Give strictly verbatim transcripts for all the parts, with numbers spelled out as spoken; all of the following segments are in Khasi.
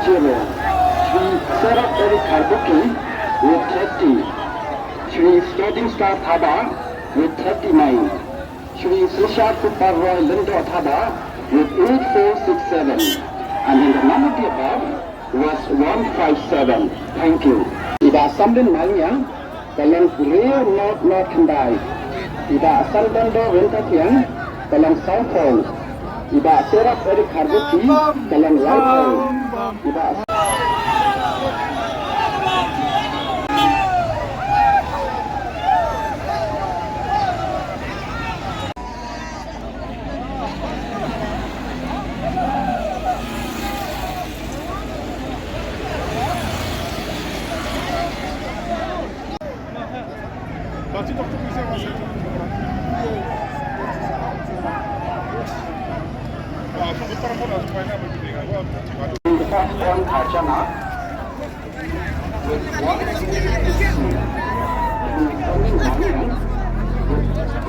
zero. Shri Serap Eric Kharbuki with thirty. Shri Sporting Star Thaba with thirty-nine. Shri Sisha Kupar Roy Lindo Thaba with eight four six seven. And in the number of the above was one five seven. Thank you. Iba Samlin Maliang, ka long hynriew not not khyndai. Iba Sandando Wyntathiang, ka long saw phew. Iba Serap Eric Kharbuki, ka long lai phew. Iba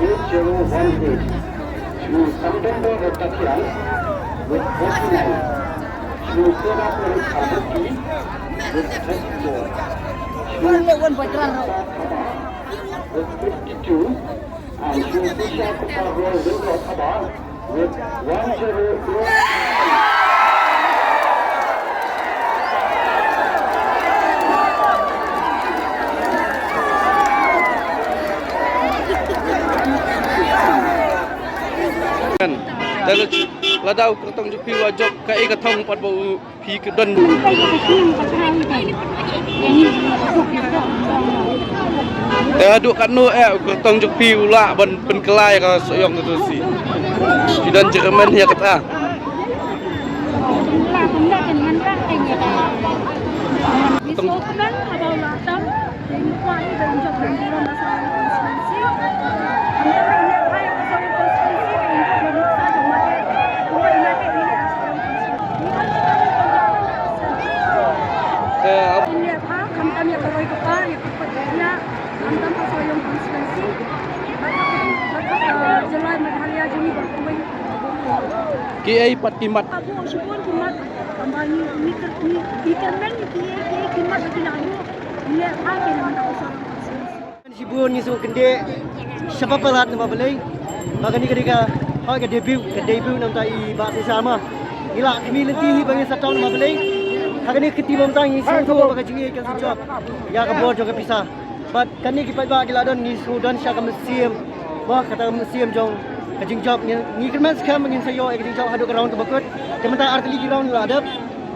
Eight zero one eight. Shri Samdendo Ratakhiang with forty-nine. Shri Senapati Khabaki with thirty-four. Shri with fifty-two. And Shri Sisha Kupar Roy Lindo Thaba with one zero eight. Kan, te lada u kyrtong jong phi u la jop, kaei ka thong pat ba u phi ka don. Te haduh katno eh u kyrtong jong phi u lah ban pynkylla ïa ka Sohiong Constituency? Phi don jingkyrmen ïa kata? Kiei pat ki mat? Shibun ngi sngewkyndiah shabar palat namar balei ba kane ka dei ka hok ka debut, ka debut namar i Bah Sharma. Ngi la khmih lynti hi ba ngin sa tong namar balei ha kane ka kti mynta ngi sngewthuh ba ka jingïeit kan sa jop ïa ka bor jong ka pisa. Bad kane ki paidbah ki la don, ngi shu don sha ka mynsiem, ba kata ka mynsiem jong ka jingjop. Ngi, ngi kyrmen skhem ba ngin sa ïoh ïa ka jingjop haduh ka round kaba kut. Te mynta ar tylli ki round la dep,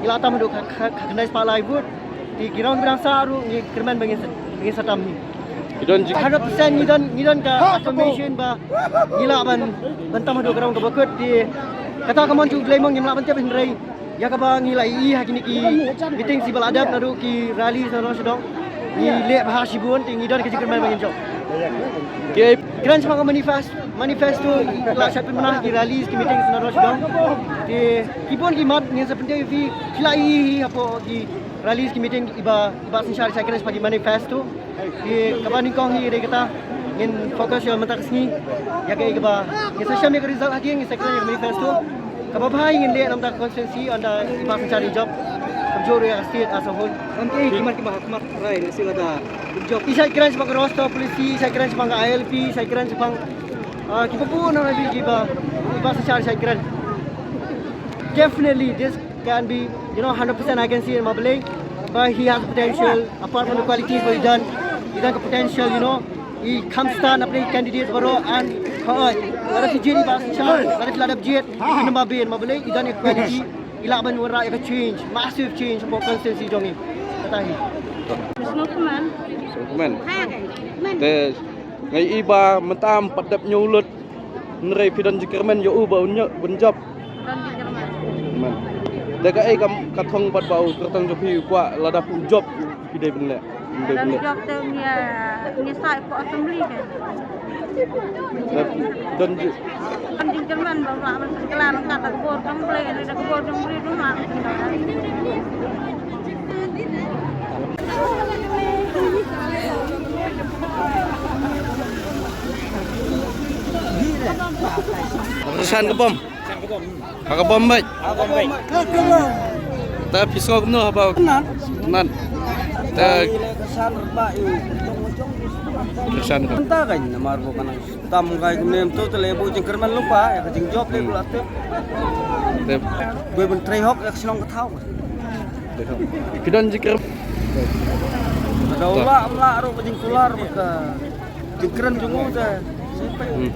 ngi la tam haduh ka, ka, ka khyndai spah lai vote. Te ki round ba dang sah ruh ngi kyrmen ba ngin sa, ngin sa tam hi. Ki don jing- Hundred percent ngi don, ngi don ka affirmation ba ngi lah ban, ban tam haduh ka round kaba kut. Te kata ka mon jong u Blei mo ngim lah ban tip hynrei ïa kaba ngi la ïohi ha kine ki meeting kiba la dep naduh ki rally naduh shadong. Ngi leh bha shibun te ngi don ka jingkyrmen ba ngin jop. Ki kren shaphang ka manifest, manifesto, la shad pynbna ha ki rally ki meeting naduh shadong. Te ki bun ki mat ngin sa pyntip ïa phi, phi la ïohi hapoh ki rally ki meeting iba, iba synshar shad kren shaphang ki manifesto. Te kaba nyngkong hi dei kata, ngin focus ïa mynta ka sngi ïa kaei kaba ngin sa shem ïa ka result ha ki, ngin sa kren ïa ka manifesto. Kaba bha hi ngin leh na ka bynta ka constituency, ynda i Bah Synshar i jop, kumjuh ruh ïa ka state as a whole. Ong ki, ki mat, ki mat, ki mat rai ne sila da jop. I shait kren shaphang ka roster policy, i shait kren shaphang ka I L P, i shait kren shaphang, ah, kiba bun na ki ba, i Bah Synshar i shait kren. Definitely this can be, you know, hundred percent I can see in Mablei. But he has potential, apart from the qualities ba i don, i don ka potential, you know, i kham stad na pdeng candidate baroh and, hooid, lada phi jied i Bah Synshar, lada phi la dep jied, phi nang ba bun, Mablei i don ka quality, i lah ban wanrah ïa ka change, massive change hapoh constituency jong i. Kata hi. Sngewkmen. Sngewkmen. Te nga ïohi ba mynta ym pat dep ñiew lut. Hynrei phi don jingkyrmen ïa u ba un jop. Don jingkyrmen. Te kaei ka thong pat ba u kyrtong jong phi u kwah lada phi jop, phi dei ban leh? Phi dei ban leh? Jop te ngi, ngi sa hapoh assembly te. Don ji- Don jingkyrmen ba u lah ban pynkylla ryngkat da ka bor jong U Blei, da ka bor jong U Blei ruh u lah ban pynkylla. San ka bom. Ha ka bom beit. Ta phi sngew kumno haba? Nat. Nat. Ta. Kane le ka san ba ïa u. Ka san ka. Mynta ka namar ba ka nang tam kai kumne mynta te le bu jingkyrmen lypa ïa ka jingjop le bu la tip. Tip. Ba ban trei hok ïa ka shnong ka thaw. Ki don jingkyrmen. Ka da u lah, ym lah ruh ka jingkular bad ka jingkren jong u te. Hmm.